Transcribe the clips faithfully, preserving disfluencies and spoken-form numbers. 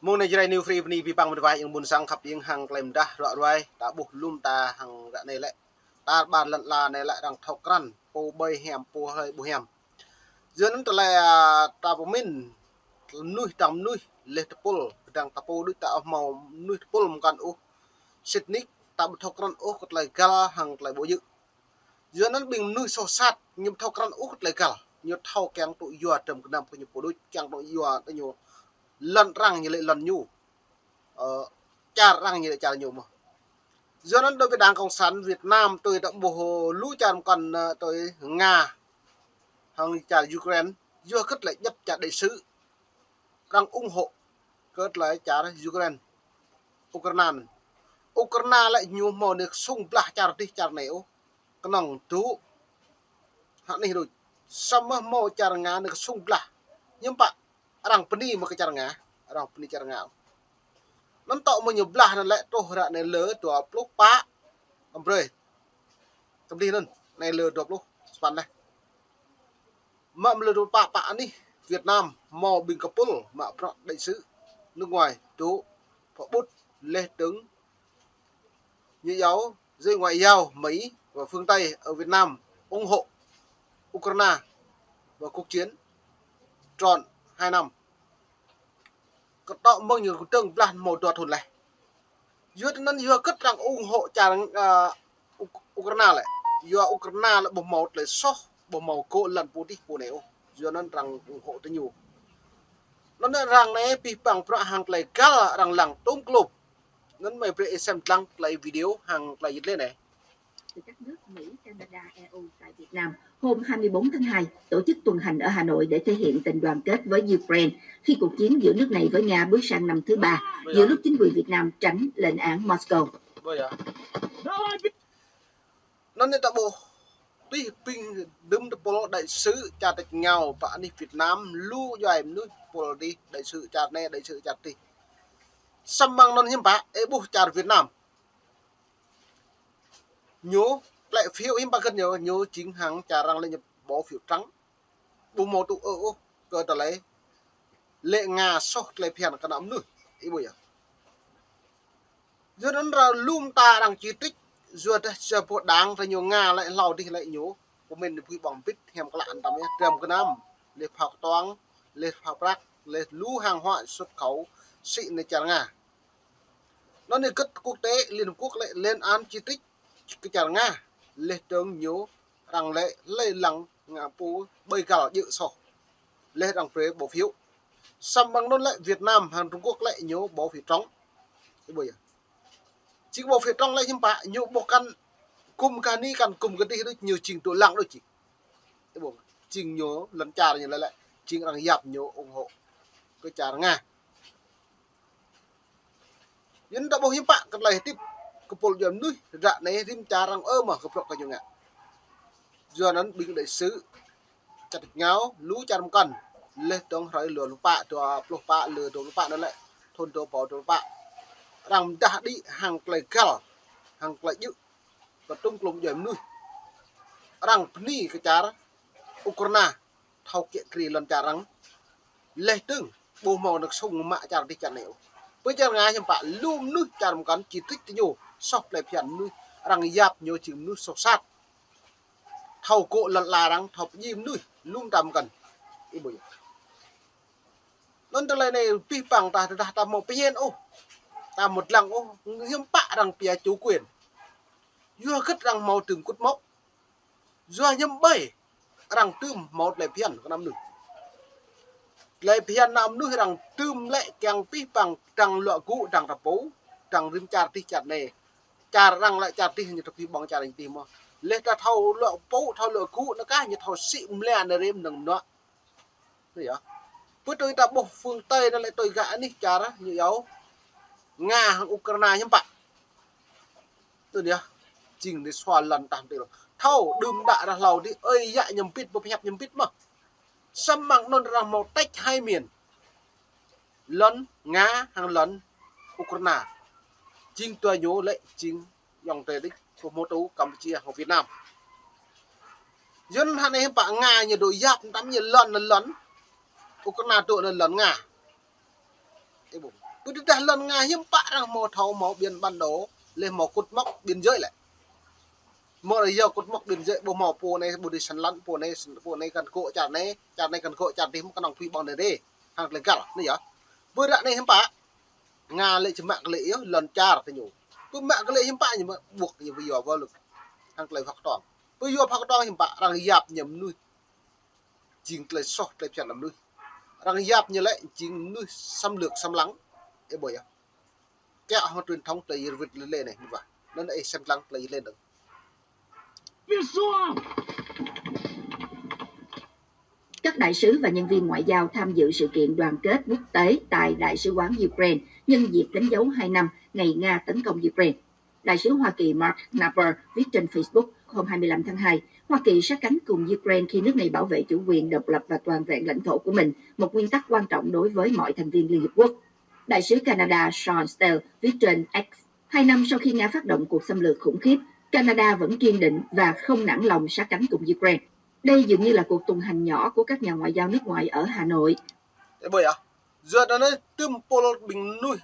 Mơ̆ng anai Jrai New Free bơni abih bang mơnuih ayŏng ƀôn sang khăp ing hăng tơlơi mơdah ruă ruai, ta ƀuh lŏm ta hăng ră anai lĕ. Ta ƀar lŏn ala anai lĕ arăng thâo krăn, pô ƀơi hiam, pô hlơi ƀu hiam. Yua anŭn tơlơi, a, ta pơmĭn, mơnuih dang mơnuih, leh tơpul, dang tơpul đôč ta ƀu hmâo mơnuih tơpul mơkăn ôh. Sĭt nik, ta ƀu thâo krăn ôh kơ tơlơi găl hăng tơlơi ƀu djơ̆. Yua anŭn ƀing mơnuih soh sat, ñu ƀu thâo krăn ôh kơ tơlơi găl. Ñu thâo kiăng tŭ yua tơm gơnam kơ ñu pô đôč, kiăng tŭ yua tơ ñu lŏn arăng ñu lĕ lŏn ñu. Ơ, čar arăng ñu lĕ čar ñu mơ̆n. Yua anŭn đối với Đảng Cộng sản Việt Nam tui ta ƀuh lu čar mơkăn, ơ, tui Nga hăng čar Ukraine, yua hơget lĕ djŏp čar đại sứ arăng ủng hộ kơ tơlơi čar Ukraine. Ukraine. Ukraine lĕ ñu hmâo anai kơsŭng blah čar dih čar anai ôh. Kơnơ̆ng tŭ. Hă anai đôč. Samơ̆ hmâo čar Nga anai kơsŭng blah. Hiư̆m pă arăng bơni mă kơ čar Nga, arăng bơni čar Nga. Anŭn tŏ mơ̆ ñu blah anŭn lĕ truh ră anai lơ dua pluh pă, amăng brơi. Tơm dih anŭn, anai lơ dua pluh sapăn laih. Mă mơ̆ lơ dua pluh pă, pă anih Việt Nam hmâo ƀing kơpul mă bruă đại sứ nước ngoài tŭ pơƀut leh dơ̆ng ñu iâu giới ngoại giao Mỹ và phương Tây ở Việt Nam ủng hộ Ukraine và cuộc chiến trọn hai năm. Kơtŏ mơ̆ng ñu kơdơ̆ng blah hmâo dua thŭn laih. Yua anŭn yua hơget arăng ủng hộ čar, a, Uk-, Ukraine lĕ. Yua Ukraine lĕ ƀu hmâo tơlơi soh, ƀu hmâo gŏ lŏn pô dih pô anai ôh. Yua anŭn arăng ủng hộ tơ ñu. Anŭn arăng anai abih bang bruă hăng tơlơi găl arăng lăng tôm klôm. Anŭn mơi brơi ih sem lăng tơlơi video hăng tơlơi yit lĕ anai. Từ các nước Mỹ, Canada, E U tại Việt Nam, hôm hai mươi bốn tháng hai, tổ chức tuần hành ở Hà Nội để thể hiện tình đoàn kết với Ukraine khi cuộc chiến giữa nước này với Nga bước sang năm thứ ba, giữa lúc chính quyền Việt Nam tránh lên án Moscow. Anŭn anai ta ƀuh tih ƀing đưm tơpul đại sứ čar tač rơngiao pơ anih Việt Nam, lu djuai mơnuih tơpul dih, đại sứ čar anai, đại sứ čar dih. Samơ̆ anŭn hiư̆m pă, ih ƀuh čar Việt Nam. Ñu, tơlơi phiếu hiư̆m pă hơget ñu, ñu jing hăng čar arăng lĕ ñu bỏ phiếu trắng. Ƀu hmâo tŭ ư ôh kơ tơlơi lĕ Nga soh tơlơi phiăn kơ ană mơnuih. Ih ƀuh yơh. Yua anŭn arăng lŏm ta arăng chỉ trích, yua dah sa boh đảng tơ ñu Nga lĕ hlâo dih lĕ ñu. Pơmĭn ñu pui ƀơ̆ng bit hiam klă anăm yơh, tơm gơnam, leh phao kơtuang, leh phao prăk, leh lu hàng hóa xuất khẩu, sĭ anai čar Nga. Anŭn anai hơget quốc tế, Liên Hợp Quốc lĕ lên án chỉ trích kơ čar Nga, leh dơ̆ng ñu arăng lĕ lĕ lăng Nga pô ƀơi găl djơ̆ soh. Leh arăng brơi bỏ phiếu. Samơ̆ anŭn lĕ Việt Nam hăng Trung Quốc lĕ ñu bỏ phiếu trống. Ih ƀuh yơh. Jing bỏ phiếu trống lĕ hiư̆m pă, ñu ƀu kăn gum kơ anai kăn gum kơ dih đôč, ñu jing tŭ lăng đôč jing. Ih ƀuh. Jing ñu lŏn čar ñu lĕ lĕ, jing arăng yap ñu ủng hộ kơ čar Nga. Yua anŭn ta ƀuh hiư̆m pă kơ tơlơi hơdip kơpul djuai mơnuih ră anai rĭm čar arăng ơ mơ̆ kơ bruă kơ ñu ngă. Yua anŭn ƀing đại sứ čar tač rơngiao lu čar mơkăn leh dơ̆ng hrơi lơ dua pluh pă, dua pluh pă, lơ dua pluh pă anŭn lĕ, thŭn dua rơbâo dua pluh pă. Arăng mơdah đĭ hăng tơlơi găl, hăng tơlơi djơ̆ kơ tôm klôm djuai mơnuih. Arăng bơni kơ čar Ukraine thâo kiă kriê lŏn čar arăng. Leh dơ̆ng ƀu hmâo anŭn kơsŭng mă čar dih čar anai ôh. Pơ čar Nga hiư̆m pă, lu mơnuih čar mơkăn chỉ trích tơ ñu, soh tơlơi phiăn mơnuih, arăng yap ñu jing mơnuih soh sat. Thâo gŏ lŏn ala arăng, thâo pơdjai mơnuih, lŏm ta mơkăn. Ih ƀuh yơh. Anŭn tơlơi anai abih bang ta, ta, ta hmâo pơñen ôh. Ta hmâo lăng ôh, hiư̆m pă arăng pia chủ quyền. Yua hơget arăng hmâo tơm kŭt mŏk. Yua hiư̆m ƀơi arăng tơm hmâo tơlơi phiăn kơ ană mơnuih. Tơlơi phiăn ană mơnuih arăng tơm lĕ kiăng abih bang dang luă gŭ, dang tơpul, dang rĭm čar dih čar anai. Čar arăng lĕ čar dih ñu tơpih ƀơ̆ng čar dih mơ̆n. Leh ta thâo luă pŭ, thâo luă gŭ anŭn kah ñu thâo sĭ mơlia anai rĭm nơ̆ng mơnuă. Anŭn yơh. Pơ tui ta ƀuh phương Tây anŭn lĕ tui gah anih čar ñu iâu Nga hăng Ukraine hiư̆m pă. Anŭn yơh. Jing anai sua lŏn tah mơtih. Thâo đưm đă ră hlâo dih, ơi yă ñu mbĭt, pơhiăp ñu mbĭt mơ̆n. Samơ̆ anŭn arăng hmâo tĕč hai miền. Lŏn Nga hăng lŏn Ukraine. Jing dua ñu lĕ jing ayŏng adơi đôč, pơhmutu Campuchia hăng Việt Nam. Yua anŭn hă anai hiư̆m pă Nga ñu dŏ yap tơm ñu lŏn anŭn lŏn Ukraine dŏ anŭn lŏn Nga. Ih ƀuh. Pơ tơdah lŏn Nga hiư̆m pă arăng hmâo thâo hmâo biên bản đồ, lĕ hmâo cột mốc biên giới lĕ. Hmâo arăng yua cột mốc biên giới, ƀu hmâo pô anai, ƀu dưi săn lăn, pô anai, pô anai kăn gŏ čar anai, čar anai kăn gŏ čar adih, hmâo kơnơ̆ng pui ƀơ̆ng anai dih, hăng tơlơi găl, anai yơh. Pơ ră anai hiư̆m pă, Nga lĕ či mă kơ lĕ yơh, lŏn čar tơ ñu. Pơ mă kơ lĕ hiư̆m pă ñu mă, ƀuh ñu pơyua wơ̆t lĕ. Hăng tơlơi phak tong. Pơyua phak tong hiư̆m pă, arăng yap ñu mơnuih jing tơlơi soh, tơlơi phiăn mơnuih. Arăng yap ñu lĕ jing mơnuih xâm lược, xâm lăng. Ơ ƀuh yơh. Kiăo hăng truyền thống tơlơi yơh wĭt lĕ lĕ anai, mĭt wa. Anŭn ih sem lăng tơlơi yơh lĕ dơ̆ng. Các đại sứ và nhân viên ngoại giao tham dự sự kiện đoàn kết quốc tế tại Đại sứ quán Ukraine nhân dịp đánh dấu hai năm ngày Nga tấn công Ukraine. Đại sứ Hoa Kỳ Mark Knapper viết trên Facebook hôm hai mươi lăm tháng hai, Hoa Kỳ sát cánh cùng Ukraine khi nước này bảo vệ chủ quyền, độc lập và toàn vẹn lãnh thổ của mình, một nguyên tắc quan trọng đối với mọi thành viên Liên Hiệp Quốc. Đại sứ Canada Sean Steele viết trên X, hai năm sau khi Nga phát động cuộc xâm lược khủng khiếp, Canada vẫn kiên định và không nản lòng sát cánh cùng Ukraine. Đây dường như là cuộc tuần hành nhỏ của các nhà ngoại giao nước ngoài ở Hà Nội. Ơ ƀuh yơh. Yua anŭn tơm pôl ƀing mơnuih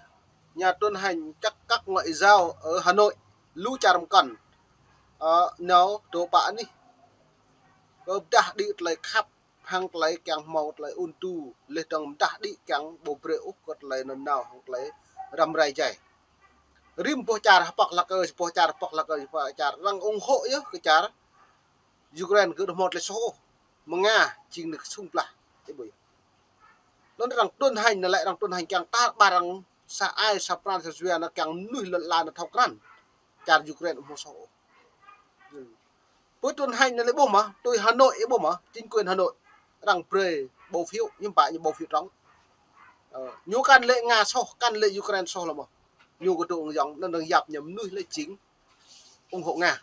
nhà tuần hành các, các ngoại giao ở Hà Nội, lu čar mơkăn. Ơ, nao tơ pă anih. Kơ pơdah đĭ tơlơi khăp, hăng tơlơi kiăng hmâo tơlơi ung tŭ, lĕ dơ̆ng pơdah đĭ kiăng ƀu brơi ôh kơ tơlơi nanao, hăng tơlơi răm rai jai. Rĭm boh čar hơpăk lăk ơi, boh čar hơpăk lăk ơi, boh čar arăng ủng hộ yơh kơ čar Ukraine kơ ƀu hmâo tơlơi soh ôh. Mơ̆ng Nga jing nao kơsung blah. Ơ ƀuh yơh. Anŭn arăng tuần hành anai lĕ arăng tuần hành kiăng tar ƀar arăng sa ai sa pran sa jua anai kiăng mơnuih lŏn ala anai thâo krăn. Čar Ukraine ƀu hmâo soh ôh. Pơ tuần hành anai lĕ ƀuh mơ̆, tui Hà Nội ih ƀuh mơ̆, chính quyền Hà Nội. Arăng brơi bỏ phiếu, hiư̆m pă ñu bỏ phiếu trống. Ơ, ñu kăn lĕ Nga soh, kăn lĕ Ukraine soh lơi mơ̆. Ñu kơ tŭ ung yŏng, anŭn arăng yap ñu mơnuih lĕ jing ủng hộ Nga.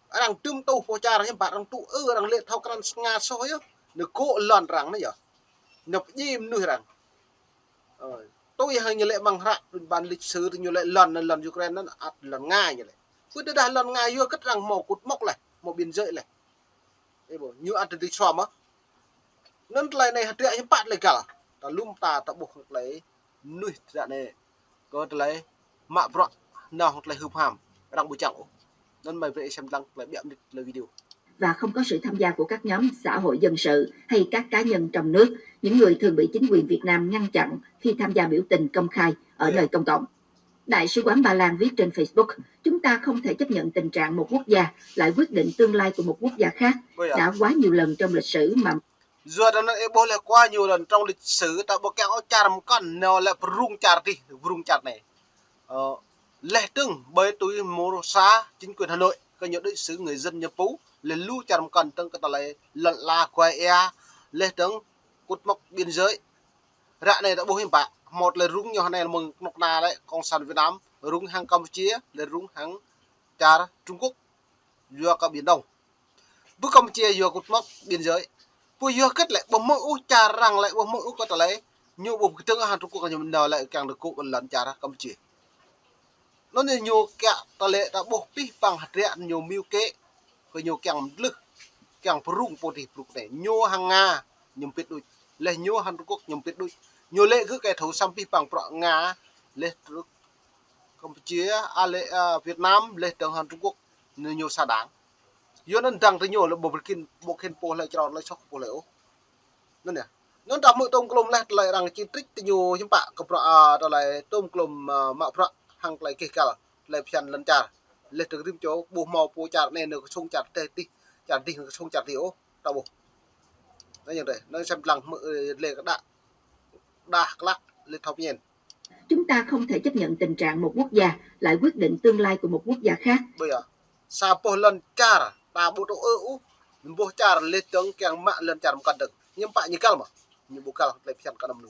Arăng tơm tŭ boh čar hiư̆m pă arăng tŭ ư, arăng lĕ thâo krăn Nga soh yơh. Ñu gŏ lŏn arăng anai yơh. Ñu pơdjai mơnuih arăng. Ơ, tui hăng ñu lĕ mơ̆ng hră, bản lịch sử tơ ñu lĕ lŏn, lŏn Ukraine anŭn ăt lŏn Nga ñu lĕ. Pơ tơdah lŏn Nga yua hơget arăng hmâo cột mốc lĕ, hmâo biên giới lĕ. Ơ ƀuh, ñu ăt tơdơi sua mơ̆. Anŭn tơlơi anai hơdră hiư̆m pă tơlơi găl. Ta lŏm ta, ta ƀuh tơlơi mơnuih tơdơi anai. Kơ tơlơi mă bruă nao hăng tơlơi hưp ham. Arăng ƀu čang ôh. Anŭn mơi brơi sem lăng tơlơi ƀiă mơnit tơlơi video. Và không có sự tham gia của các nhóm xã hội dân sự hay các cá nhân trong nước, những người thường bị chính quyền Việt Nam ngăn chặn khi tham gia biểu tình công khai ở nơi công cộng. Đại sứ quán Ba Lan viết trên Facebook, chúng ta không thể chấp nhận tình trạng một quốc gia lại quyết định tương lai của một quốc gia khác. Đã quá nhiều lần trong lịch sử mà Yua anŭn ih ƀuh lĕ quá nhiều lần trong lịch sử ta ƀu kiăng ôh čar mơkăn nao lĕ pơrŭng čar adih, pơrŭng čar anai. Ơ, lĕ dơ̆ng ƀơi tui mơ̆ sa chính quyền Hà Nội, kơ ñu đối xử người dân ñu pô, lĕ lu čar mơkăn dơ̆ng kơ tơlơi lŏn ala guai ia, lĕ dơ̆ng cột mốc biên giới. Ră anai ta ƀuh hiư̆m pă, hmâo tơlơi rŭng ñu hơnai mơ̆ng kơnuk kơna lĕ Cộng sản Việt Nam, rŭng hăng Campuchia, lĕ rŭng hăng čar Trung Quốc. Yua kơ Biển Đông. Pơ Campuchia yua cột mốc biên giới. Pơ yua hơget lĕ, ƀu hmâo ôh čar arăng lĕ, ƀu hmâo ôh kơ tơlơi. Ñu ƀu kơdơ̆ng hăng Trung Quốc ñu nao lĕ kiăng tơgŭ lŏn čar Campuchia. Anŭn ñu kiăng tơlơi ta ƀuh pih păng hơdră ñu mơ̆ng kĕ. Kơ ñu kiăng mlih, kiăng pơrŭng pô adih pơrŭng anai. Ñu hăng Nga, ñu pĭt đôč. Lĕ ñu hăng Trung Quốc, ñu pĭt đôč. Ñu lĕ gơ̆ kơ thâo săm pih păng prăk Nga, lĕ Trung Campuchia, a lĕ, a, Việt Nam, lĕ dơ̆ng hăng Trung Quốc, ñu, ñu sa đang. Yua anŭn dăng tơ ñu lĕ ƀu brơi khĭn, ƀu khĭn pô lĕ črâo lĕ sŏk pô lĕ ôh. Anŭn yơh. Anŭn ta hmư̆ tôm klôm lĕ tơlơi arăng čih trích tơ ñu hiư̆m pă kơ bruă, a, tơlơi tôm klôm, a, mă bruă hăng tơlơi keh găl, tơlơi phiăn lŏn čar. Lĕ dơ̆ng rĭm čô, ƀu hmâo pô čar anai nao kơsung čar adih, čar adih nao kơsung čar adih ôh. Ta ƀuh. Anŭn yơh dêh, anŭn sem lăng hmư̆, ơ, lĕ kơ đah, đah klă, lĕ thâo pơñen. Chúng ta không thể chấp nhận tình trạng một quốc gia lại quyết định tương lai của một quốc gia khác. Ƀuh yơh, sa boh lŏn čar, ta ƀu tŭ ư ôh, boh čar lĕ dơ̆ng kiăng mă lŏn čar mơkăn dơ̆ng. Hiư̆m pă ñu găl mơ̆, ñu ƀu găl tơlơi phiăn kơ anăm lu.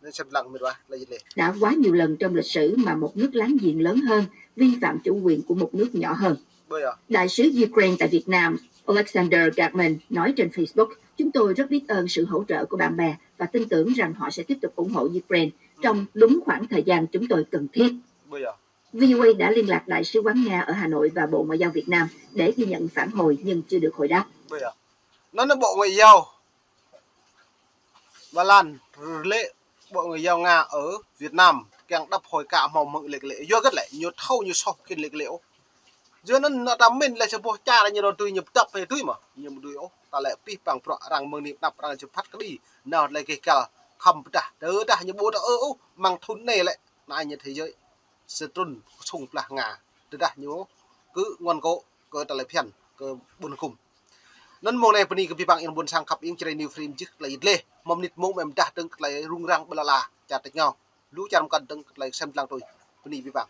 Anŭn sem lăng mĭt wa, lĕ lĕ. Đã quá nhiều lần trong lịch sử mà một nước láng giềng lớn hơn vi phạm chủ quyền của một nước nhỏ hơn. Ƀuh yơh. Đại sứ Ukraine tại Việt Nam, Alexander Gagman, nói trên Facebook, chúng tôi rất biết ơn sự hỗ trợ của bạn bè và tin tưởng rằng họ sẽ tiếp tục ủng hộ Ukraine trong đúng khoảng thời gian chúng tôi cần thiết. Ƀuh yơh. VOA đã liên lạc Đại sứ quán Nga ở Hà Nội và Bộ Ngoại giao Việt Nam để ghi nhận phản hồi nhưng chưa được hồi đáp. Ƀuh yơh. Anŭn Bộ Ngoại giao Ba Lan, lĕ Bộ Ngoại giao Nga ở Việt Nam kiăng đăp hơi kơ hmâo mơ̆ng lĕ lĕ. Yua hơget lĕ, ñu thâo ñu soh khĭn lĕ lĕ ôh. Yua anŭn nă ta mĭn lĕ sa boh čar ñu rơtui ñu pơdăp hĭ tui mơ̆, ñu mơ̆ dưi ôh. Ta lĕ pih pang prăk arăng mơ̆ng anai pơdăp arăng či phat kơđi. Nao lĕ kơ kal khăm pơdah, tơdah ñu ƀu tơ ơ ôh, mơ̆ng thŭn anai lĕ, nă ñu thế giới. Sa trŭn sung plah Nga. Tơdah ñu kơ ngăn kơ, kơ ta lĕ phiăn, kơ ƀôn hơkŭm. Anŭn mông anai bơni kơ abih bang ƀing ƀôn sang khăp ing Jrai New Frame jih tơlơi yit leh. Mơ̆ng mơnit mông mơ̆ng dah dơ̆ng tơlơi rŭng răng ƀơi lŏn ala čar tač rơngiao. Lu čar mơkăn dơ̆ng tơlơi sem lăng tui. Bơni abih bang.